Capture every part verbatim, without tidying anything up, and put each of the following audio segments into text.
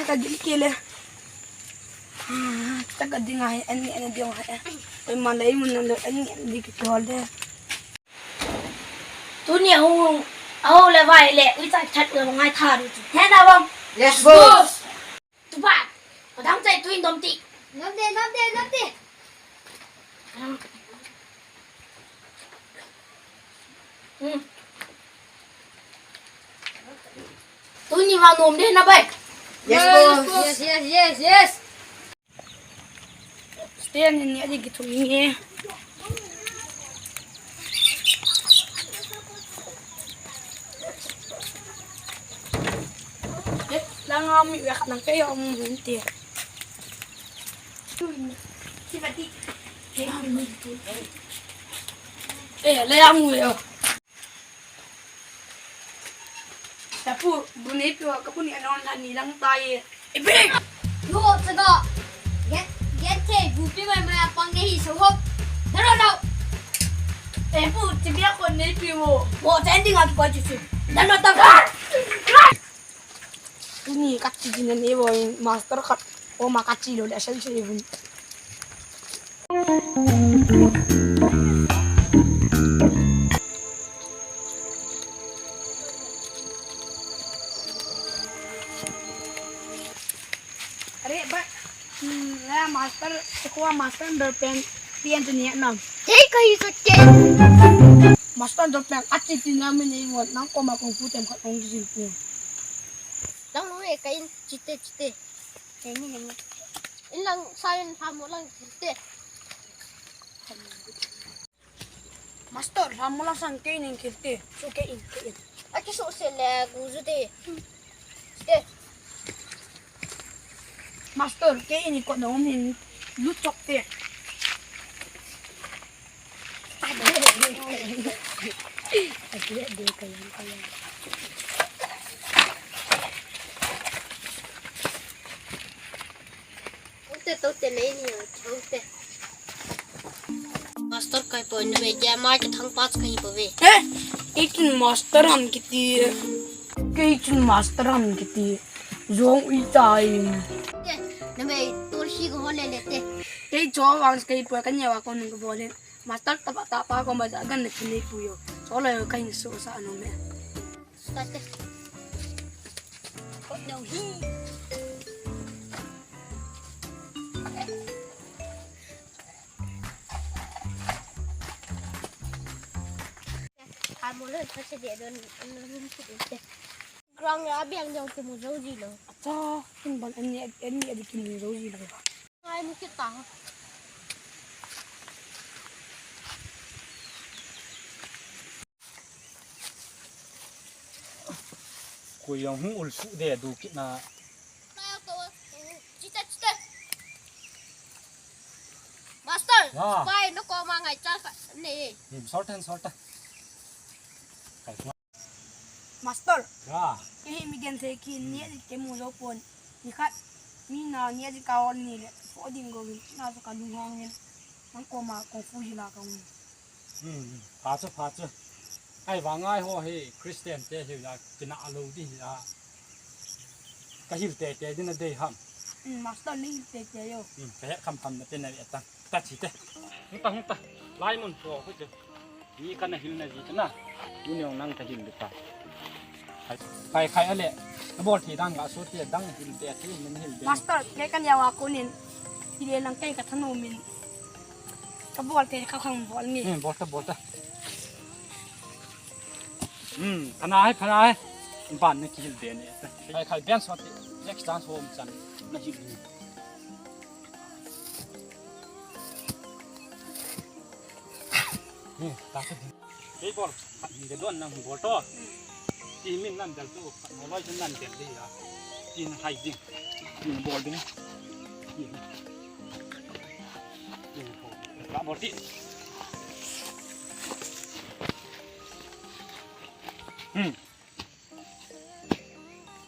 Ka ding kile. Ah, ta ka ding ai, ani, ani ding ai. Oi, ma lei mun lo, ani, ani ding ki hol de. Tuni a hung, a hung le vai le, ui ta chat le ngai tha ru. He na bang. Yes, boss. Tu ba. Ka dang chai tu in dom ti. Nom de, nom de, nom de. Hmm. Tuni ma nom de na bai. Yes, boss. Yes, yes, yes, yes. Stand in ya di ki thum ni. Eh, lang ami yak nang kaya ang hindi. Eh, le amu yo. Tapu, bu neipi ho, kapu ni anon la ni lang tai. Ipi. Yo, chaga. Get, get ke, bu pi mai mai apang nei hi so hop. Daro daro. Tapu, chibia ko neipi ho. Bo chen ding a ko chi. Daro daro. Tuni kachi jin ne bo master khat. O ma kachi lo le sel sel bu. Are ba, hmm, la master, ko master underpant, pian tu ni nam. Tei kahi sa ke. Master underpant, achi ti nam ni won, nang ko ma kung fu tem khat ong jin pu. Dang lu e kain chite chite. Tei ni ni. In lang sa in ha mo lang chite. Master, lam mo lang sang kei ning kil te. Su kei in, kei in. Aki su se le gu zu te. Te. Master, kei in ko no min lu chok te. Ute, ute, nei ni, ute. Master kai po, na me kya ma ke thang pa kai po ve. Eh, kei chun master ham kiti. Kei chun master ham kiti. Jong ui tai. Te, na me tor si ko le le te. Kei cho wang kai po, kan ya wa ko nung ko le. Master ta pa, ta pa ko ma ja gan ne pu yo. Cho le kai so sa no me. Start. Kot no hi. Kamu le thase de don, don, don. Ground a biang jong kimu jo ji lo. Acha, kin ban ani, ani adi kimu jo ji lo. Ai, mu kita. Koi jong hung ul suh de du kit na. Master, ya. Pai no ko ma ngai cha ka ne. Nim sort and sort. Kai. Master. Ya. Kei hi mi genthei khat ni, kei mu jo pon. Ni khat. Mi na ni a ji ka on ni le. Fo ding go na so ka lung hong ni. Nang ko ma kung fu ji la ka un. Hmm, pha chu, pha chu. Ai, vang ngai ho hi Christian te hi la, kina lo di hi la. Ka hil te te din a dei ham. Hmm, master ni hil te te yo. Hmm, ka het kham kham na te na ve ta. Ka chi te. Hung ta, hung ta. Lai mun po ko che. Ni ka na hil na ji ta na. Ni ne nang ka hil ta. Khai, khai ale. Ka bol thi dang ga so te dang hil te te min hil te. Master, ke kan ya wa ko nin. Ile nang ke ka thanu min. Ka bol te ka khang bol ni. Hmm, bol ta, bol ta. Hmm, phana hai, phana hai. Ban na ki hil de ni. Khai, khai ben so te. Next chance home chan. Na hil ni. Ni, ta sa. Kei bol, khat hin de don nang bol to. Ti min nan del tu, khat mo loi nan del di ya. Ti na hai ding. Ti na bol ding. Ti na. Ti na bol. Ka bol ti. Hmm.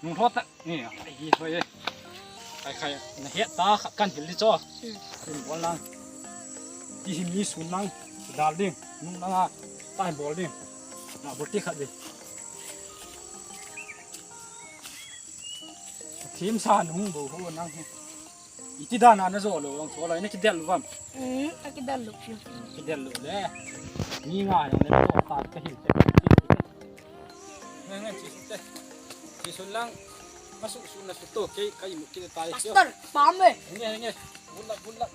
Nung thot ta. Ni, ai, hi, hoi, eh. Khai, khai, na het ta, kha-, kan hil di cho. Hmm. Kin bol lang. Ti hi mi sun lang. Dal ding. Nung lang a. Tai bol ding. Na bol ti khat di. Thim sa nung bo ho nang he. Iti dan a na jo lo, ang so lo, na kidel lo vam. Hmm, a kidel lo. Kidel lo le. Ni nga ne na to ta ka hin. Nge, nge, chi su te. Chi su lang. Masu su na su to, ke, ka imu kile ta. Pastor, pam e. Nge, nge. Bulak, bulak.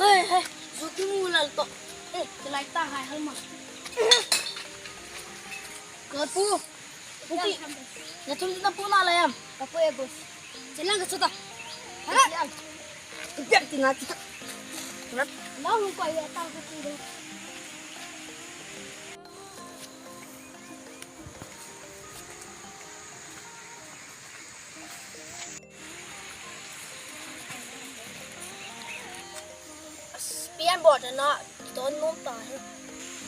Hei, hei, jo kimu lal to. Eh, kilai ta hai hal ma. Kapu. Puki. Na thum na pu na la yam. Kapu e boss. Chelang ka chuta. Ha? Biak ti na chuta. Na hung ko ya ta ko tu. Pian bot na don nom ta he.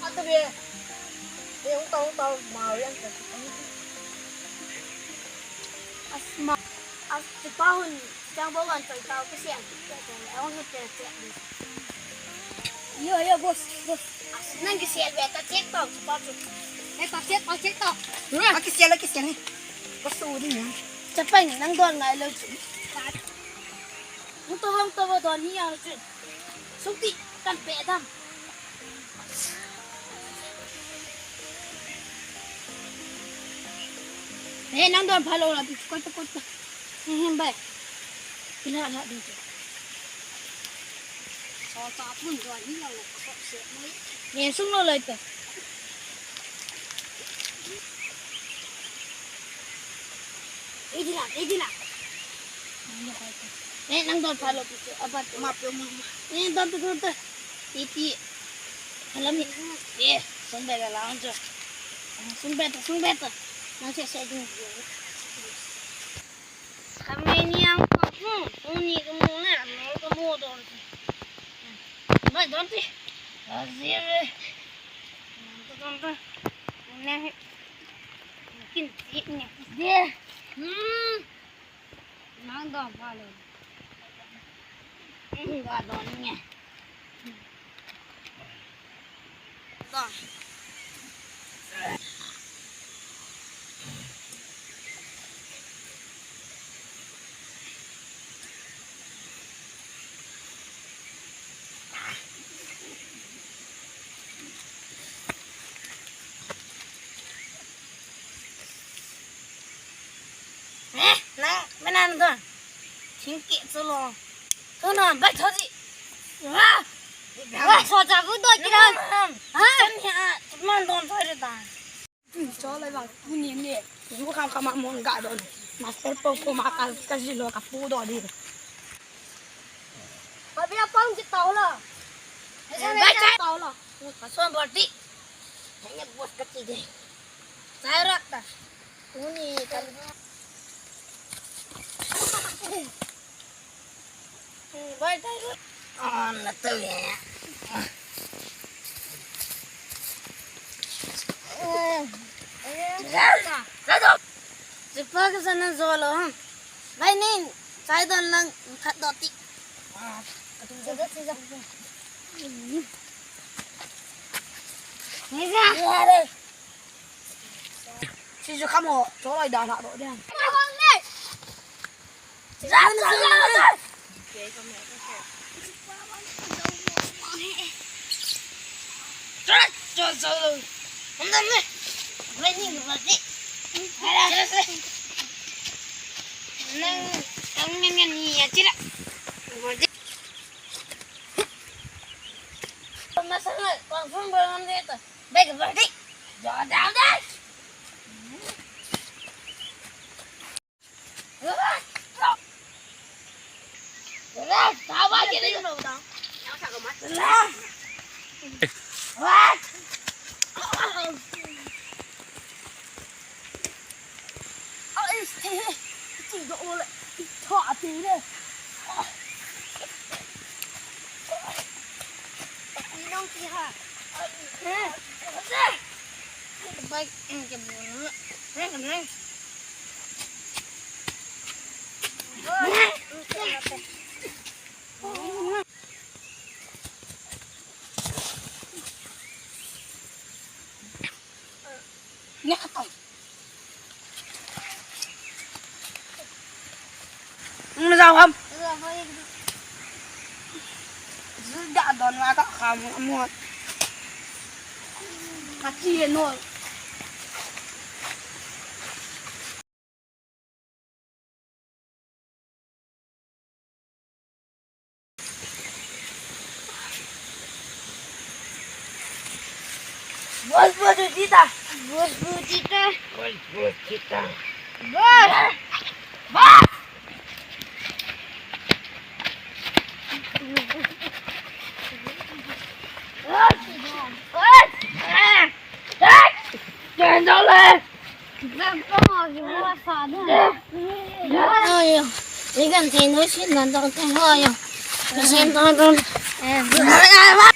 Ata be. Be ung ta ung ta ma yang ta. Asma. As ti pa hun. Chang bo gan choi tao kisian. Yo, yo, boss, boss. Nang kisian be ta check tao, pa chu. Eh, ta check, ta check tao. A kisian, a kisian ni. Boss u ni ya. Chapang nang don ngai lo chu. Hung to, hung to, bo don ni ya chu. Sukti kan pe dam. Eh, nang don pha lo la, bi koi ta, koi ta. Eh, hem bai. Ila la ding. Sa ta pun don ni la ko se mai. Nge sung lo lai ta. Ei dina, ei dina. Eh, nang don pha lo pi chu, abat. Ma pe ma ma. Eh, don tu don tu. Ti ti. Halam ni. Eh, sung be la la ang chu. Sung be ta, sung be ta. Nang se se ding. Kami ni ang pa pu, pu ni ka mu na, ang ka mu don. Ba don ti. Azire. Don don. Ne. Kin ti ne. De. Hmm. Nang don pha lo. Hmm, ga don ne. Don. Eh, nang, mana nang don. Thing ke chu lo. Chu na, bai tho ji. Wa. Wa, so cha ku do ki da. Ha? Chan ha, man don thoi da. Cho lai ba, ku ni ni. Ju kham kham ma mon ga don. Master po po ma ka, ka ji lo ka pu do di. Ba bia pang ji tao la. Bai chai. Tao la. Ka son bol ti. Hanya bos ka ti de. Chai rak ta. Ku ni ka. Bai tai ru. Ah, na tu ya. Sipa ka sana zolo. Bai ni, sai don lang khat do ti. Ni sa. Sisu kamo, cholai da na do dia. Bag of birthday. Hung na jao ham. Zu da don la ka kham mo. Ka chi no. Bos, bos, kita. Bos, bos, kita. Bos, bos, kita. Bos. Bos. Bos. Bos. Bos. Oi, ikan tino sin nan tong tong oi. Sin tong tong. Eh,